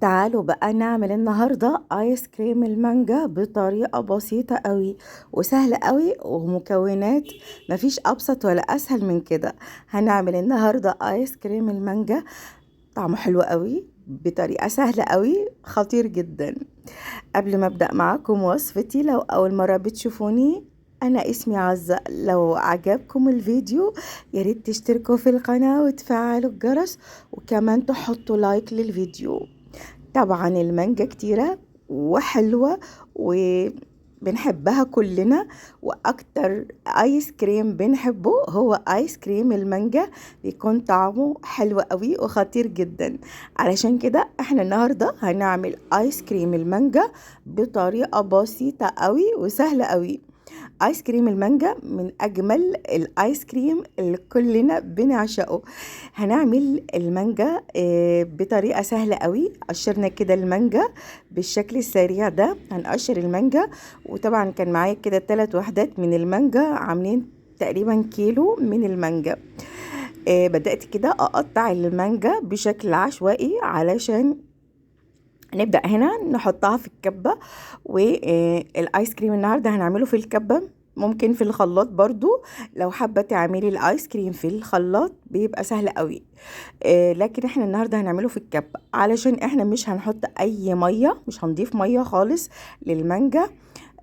تعالوا بقى نعمل النهاردة آيس كريم المانجا بطريقة بسيطة قوي وسهلة قوي ومكونات مفيش أبسط ولا أسهل من كده. هنعمل النهاردة آيس كريم المانجا طعمه حلو قوي بطريقة سهلة قوي خطير جدا. قبل ما أبدأ معاكم وصفتي، لو أول مرة بتشوفوني أنا اسمي عزة، لو عجبكم الفيديو ياريت تشتركوا في القناة وتفعلوا الجرس وكمان تحطوا لايك للفيديو. طبعا المانجا كتيرة وحلوة وبنحبها كلنا، واكتر ايس كريم بنحبه هو ايس كريم المانجا، بيكون طعمه حلو قوي وخطير جدا. علشان كده احنا النهاردة هنعمل ايس كريم المانجا بطريقة بسيطة قوي وسهلة قوي. ايس كريم المانجا من اجمل الايس كريم اللي كلنا بنعشقه. هنعمل المانجا بطريقة سهلة قوي. قشرنا كده المانجا بالشكل السريع ده، هنقشر المانجا، وطبعا كان معايا كده 3 وحدات من المانجا عاملين تقريبا كيلو من المانجا. بدأت كده اقطع المانجا بشكل عشوائي علشان نبدأ هنا نحطها في الكبة. والايس كريم النهاردة هنعمله في الكبة، ممكن في الخلاط برضو، لو حابة تعملي الايس كريم في الخلاط بيبقى سهل قوي، لكن احنا النهاردة هنعمله في الكبة علشان احنا مش هنحط اي مية، مش هنضيف مية خالص للمانجا.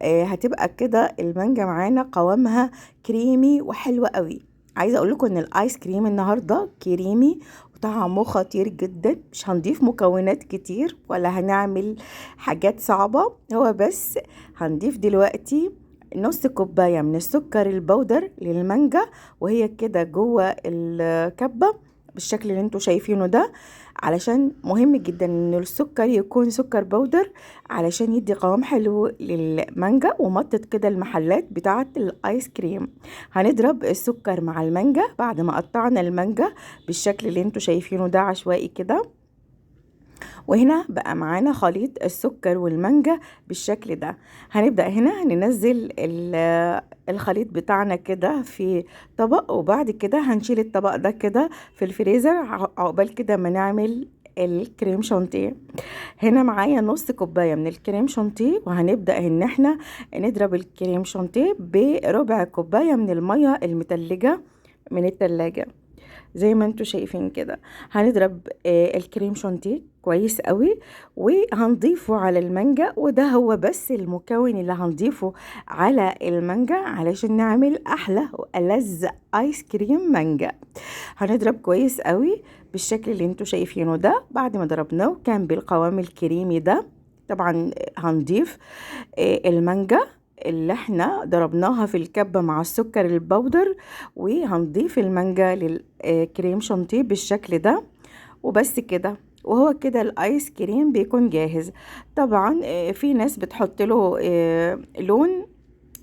هتبقى كده المانجا معانا قوامها كريمي وحلو قوي. عايزة اقول لكم ان الايس كريم النهاردة كريمي وطعمه خطير جدا، مش هنضيف مكونات كتير ولا هنعمل حاجات صعبة، هو بس هنضيف دلوقتي نص كوباية من السكر البودر للمانجا وهي كده جوه الكبة بالشكل اللي انتوا شايفينه ده، علشان مهم جدا ان السكر يكون سكر بودر علشان يدي قوام حلو للمانجا ومطط كده المحلات بتاعة الايس كريم. هنضرب السكر مع المانجا بعد ما قطعنا المانجا بالشكل اللي انتوا شايفينه ده عشوائي كده، وهنا بقى معانا خليط السكر والمانجا بالشكل ده. هنبدأ هنا ننزل الخليط بتاعنا كده في طبق، وبعد كده هنشيل الطبق ده كده في الفريزر عقبال كده ما نعمل الكريم شانتيه. هنا معايا نص كوباية من الكريم شانتيه، وهنبدأ ان احنا نضرب الكريم شانتيه بربع كوباية من المية المتلجة من التلاجة زي ما انتوا شايفين كده. هنضرب الكريم شانتيه كويس قوي وهنضيفه على المانجا، وده هو بس المكون اللي هنضيفه على المانجا علشان نعمل احلى والذ ايس كريم مانجا. هنضرب كويس قوي بالشكل اللي انتوا شايفينه ده. بعد ما ضربناه كان بالقوام الكريمي ده، طبعا هنضيف المانجا اللي احنا ضربناها في الكبة مع السكر البودر، وهنضيف المانجا للكريم شانتيه بالشكل ده، وبس كده. وهو كده الايس كريم بيكون جاهز. طبعا في ناس بتحط له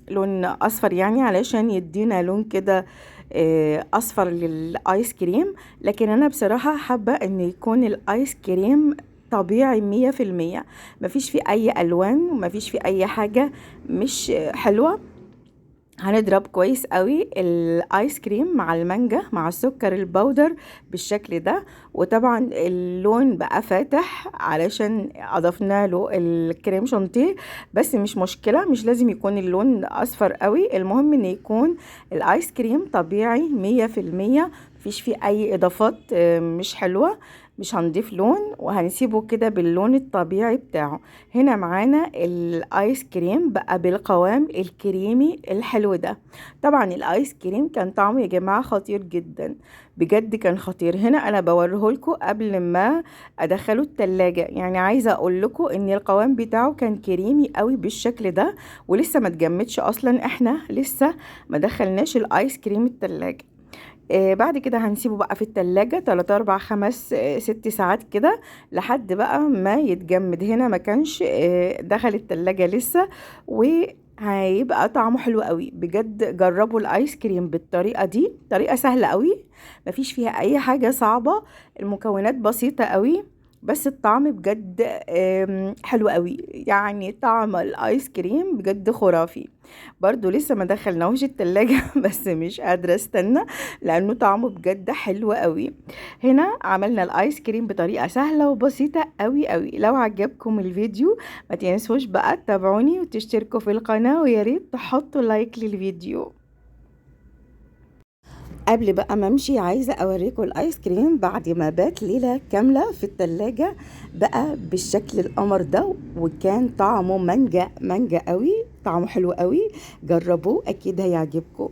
لون اصفر يعني علشان يدينا لون كده اصفر للايس كريم، لكن انا بصراحة حابة ان يكون الايس كريم طبيعي 100%، مفيش فيه اي الوان ومفيش فيه اي حاجة مش حلوة. هنضرب كويس قوي الايس كريم مع المانجا مع السكر البودر بالشكل ده، وطبعا اللون بقى فاتح علشان اضفنا له الكريم شانتيه، بس مش مشكلة، مش لازم يكون اللون اصفر قوي، المهم ان يكون الايس كريم طبيعي 100%، مفيش فيه اي اضافات مش حلوة، مش هنضيف لون، وهنسيبه كده باللون الطبيعي بتاعه. هنا معانا الايس كريم بقى بالقوام الكريمي الحلو ده. طبعا الايس كريم كان طعمه يا جماعة خطير جدا، بجد كان خطير. هنا انا بوريهولكم قبل ما ادخله التلاجة، يعني عايزة اقول لكم ان القوام بتاعه كان كريمي قوي بالشكل ده، ولسه ما اتجمدش اصلا، احنا لسه ما دخلناش الايس كريم التلاجة. بعد كده هنسيبه بقى في التلاجة 3 4 5 6 ساعات كده لحد بقى ما يتجمد. هنا ما كانش دخل التلاجة لسه، وهيبقى طعمه حلو قوي بجد. جربوا الايس كريم بالطريقة دي، طريقة سهلة قوي مفيش فيها اي حاجة صعبة، المكونات بسيطة قوي، بس الطعم بجد حلو قوي، يعني طعم الايس كريم بجد خرافي. برضو لسه ما دخلناهوش التلاجة بس مش قادرة استنى لانه طعمه بجد حلو قوي. هنا عملنا الايس كريم بطريقة سهلة وبسيطة قوي قوي. لو عجبكم الفيديو ما تنسوش بقى تتابعوني وتشتركوا في القناة، ويا ريت تحطوا like للفيديو. قبل بقى ما امشي عايزه اوريكم الايس كريم بعد ما بات ليلة كاملة في التلاجة بقى بالشكل القمر ده، وكان طعمه مانجا مانجا قوي، طعمه حلو قوي. جربوه اكيد هيعجبكم.